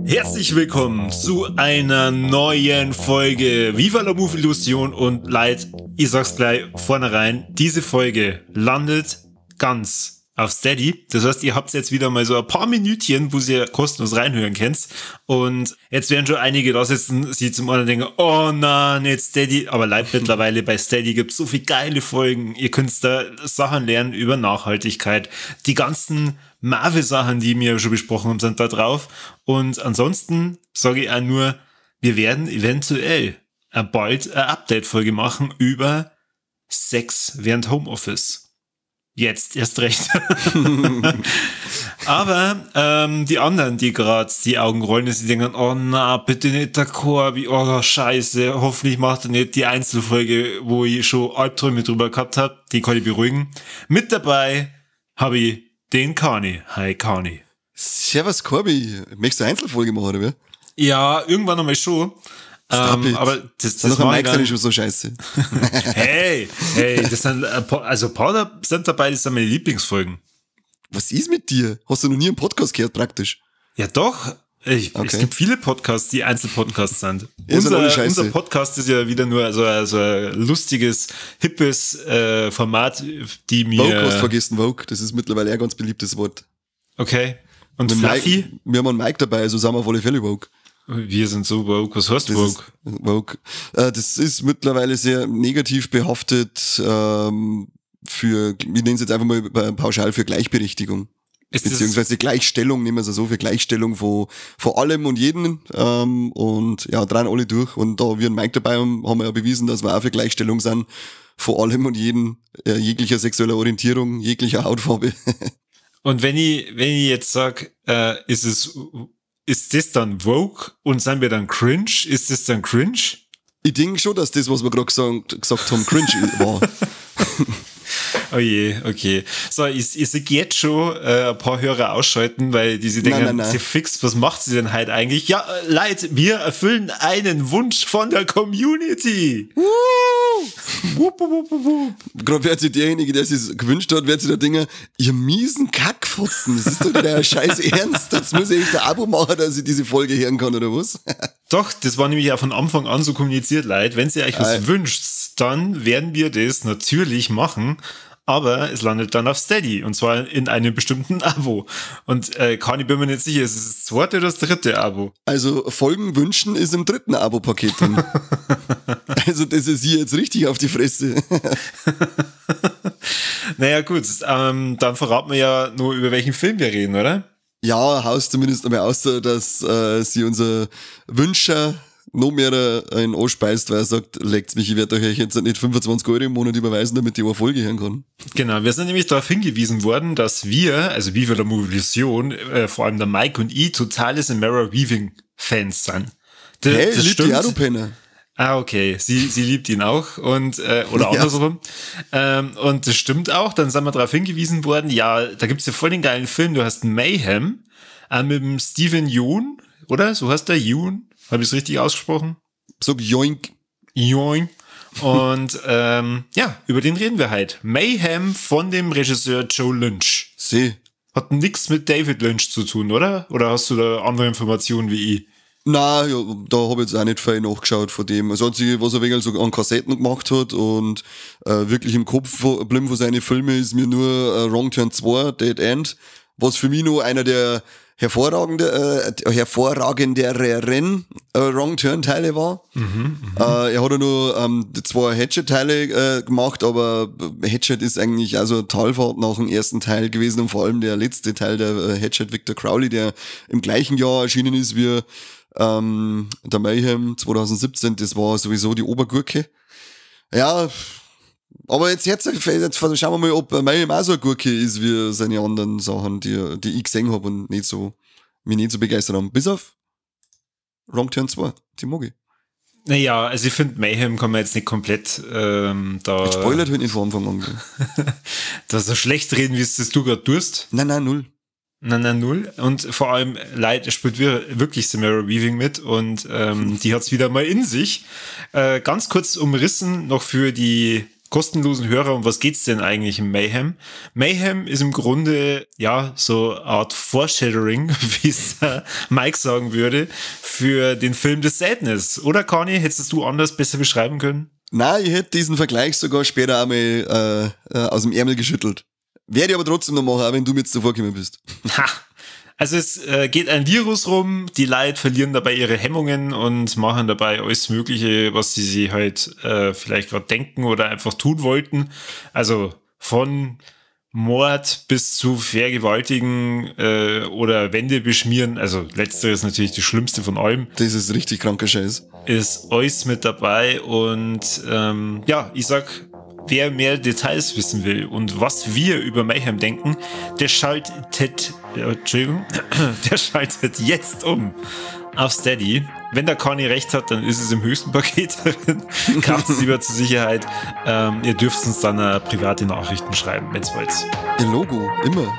Herzlich willkommen zu einer neuen Folge Viva la Move Illusion und Leid. Ich sag's gleich vornherein, diese Folge landet ganz auf Steady. Das heißt, ihr habt jetzt wieder mal so ein paar Minütchen, wo ihr kostenlos reinhören könnt. Und jetzt werden schon einige da sitzen, sie zum anderen denken, oh nein, nicht Steady. Aber Leid, mittlerweile bei Steady gibt's so viele geile Folgen. Ihr könnt da Sachen lernen über Nachhaltigkeit. Die ganzen Marvel-Sachen, die wir schon besprochen haben, sind da drauf. Und ansonsten sage ich auch nur, wir werden eventuell bald eine Update-Folge machen über Sex während Homeoffice. Jetzt erst recht. Aber die anderen, die gerade die Augen rollen, die denken, oh na, bitte nicht der Corby, oh scheiße, hoffentlich macht er nicht die Einzelfolge, wo ich schon Albträume drüber gehabt habe. Die kann ich beruhigen. Mit dabei habe ich den Kani. Hi Kani. Servus Corby. Möchtest du eine Einzelfolge machen, oder wie? Ja, irgendwann einmal schon. Aber das war Mike schon so scheiße. Hey, das sind also ein paar sind dabei, das sind meine Lieblingsfolgen. Was ist mit dir? Hast du noch nie einen Podcast gehört praktisch? Ja doch. Es gibt viele Podcasts, die Einzelpodcasts sind. Unser Podcast ist ja wieder nur so ein lustiges, hippes Format, die mir... Vogue hast vergessen, Vogue. Das ist mittlerweile ein ganz beliebtes Wort. Okay. Und Fluffy? Mike, wir haben einen Mike dabei, also sind wir auf alle Fälle Vogue. Wir sind so woke. Was heißt woke? Woke. Das ist mittlerweile sehr negativ behaftet für, wir nennen es jetzt einfach mal pauschal für Gleichberechtigung. Beziehungsweise Gleichstellung, nehmen wir es so, für Gleichstellung von allem und jedem. Und ja, dran alle durch. Und da wir einen Mike dabei haben, haben wir ja bewiesen, dass wir auch für Gleichstellung sind. Vor allem und jedem, jeglicher sexueller Orientierung, jeglicher Hautfarbe. Und wenn ich jetzt sag, ist das dann woke und sind wir dann cringe? Ist das dann cringe? Ich denke schon, dass das, was wir gerade gesagt haben, cringe war. Oh je, okay. So, ich sehe jetzt schon ein paar Hörer ausschalten, weil die sich denken, nein. Sie fix, was macht sie denn heute eigentlich? Ja, Leute, wir erfüllen einen Wunsch von der Community. Wup, wup, wup, wup. Gerade wird sich derjenige, der sich gewünscht hat, wird sich da denken, ihr miesen Kackfotzen, das ist doch der scheiß Ernst, das muss ich echt ein Abo machen, dass ich diese Folge hören kann, oder was? Doch, das war nämlich auch von Anfang an so kommuniziert, Leute. Wenn ihr euch was wünscht, dann werden wir das natürlich machen, aber es landet dann auf Steady und zwar in einem bestimmten Abo. Und Kani, bin mir nicht sicher, ist es das zweite oder das dritte Abo? Also Folgen wünschen ist im dritten Abo-Paket drin. Also das ist hier jetzt richtig auf die Fresse. Naja gut, dann verraten wir ja nur, über welchen Film wir reden, oder? Ja, haust zumindest einmal aus, dass sie unser Wünscher noch mehr in anspeist, weil er sagt, leckt's mich, ich werde euch jetzt nicht 25 Euro im Monat überweisen, damit ich eine Folge hören kann. Genau, wir sind nämlich darauf hingewiesen worden, dass wir, also Viva la Movilusion, vor allem der Mike und ich, totale Samara Weaving-Fans sind. Hey, das liebt die auch, du Penner. Ah, okay. Sie liebt ihn auch und oder andersrum. Ja. Und das stimmt auch. Dann sind wir darauf hingewiesen worden, ja, da gibt's ja voll den geilen Film, du hast Mayhem mit dem Steven Yeun, oder? So heißt der, Yeun? Habe ich es richtig ausgesprochen? Sag Joink. Joink. Und ja, über den reden wir halt. Mayhem von dem Regisseur Joe Lynch. See. Hat nichts mit David Lynch zu tun, oder? Oder hast du da andere Informationen wie ich? Na, ja, da habe ich jetzt auch nicht viel nachgeschaut von dem. Das Einzige, was er wegen so an Kassetten gemacht hat und wirklich im Kopf geblieben von seinen Filmen, ist mir nur Wrong Turn 2, Dead End, was für mich nur einer der hervorragenderen Wrong Turn Teile war. Er hat ja nur zwei Hatchet Teile gemacht, aber Hatchet ist eigentlich also Talfahrt nach dem ersten Teil gewesen und vor allem der letzte Teil, der Hatchet Victor Crowley, der im gleichen Jahr erschienen ist wie der Mayhem 2017, das war sowieso die Obergurke. Ja, aber jetzt schauen wir mal, ob Mayhem auch so eine Gurke ist wie seine anderen Sachen, die ich gesehen habe und nicht so, mich nicht so begeistert haben. Bis auf Wrong Turn 2, die mag ich. Naja, also ich finde, Mayhem kann man jetzt nicht komplett da. Spoilert halt nicht von Anfang an. Da so schlecht reden, wie es das du gerade tust. Nein, nein, null. Nein, nein, null. Und vor allem, Leid spielt wirklich Samara Weaving mit und die hat's wieder mal in sich. Ganz kurz umrissen noch für die kostenlosen Hörer, um was geht's denn eigentlich im Mayhem? Mayhem ist im Grunde, ja, so eine Art Foreshadowing, wie es Mike sagen würde, für den Film The Sadness. Oder Kani, hättest du anders besser beschreiben können? Nein, ich hätte diesen Vergleich sogar später einmal aus dem Ärmel geschüttelt. Werde ich aber trotzdem noch machen, auch wenn du mir jetzt davor gekommen bist. Ha! Also es geht ein Virus rum, die Leute verlieren dabei ihre Hemmungen und machen dabei alles Mögliche, was sie sich halt vielleicht gerade denken oder einfach tun wollten. Also von Mord bis zu Vergewaltigen oder Wände beschmieren. Also letzteres ist natürlich das Schlimmste von allem. Das ist richtig kranker Scheiß. Ist alles mit dabei und ja, ich sag, wer mehr Details wissen will und was wir über Mayhem denken, der schaltet, Entschuldigung, der schaltet jetzt um auf Steady. Wenn der Conny recht hat, dann ist es im höchsten Paket drin. Kauft es lieber zur Sicherheit. Ihr dürft uns dann private Nachrichten schreiben, wenn's wollt. Ihr Logo, immer.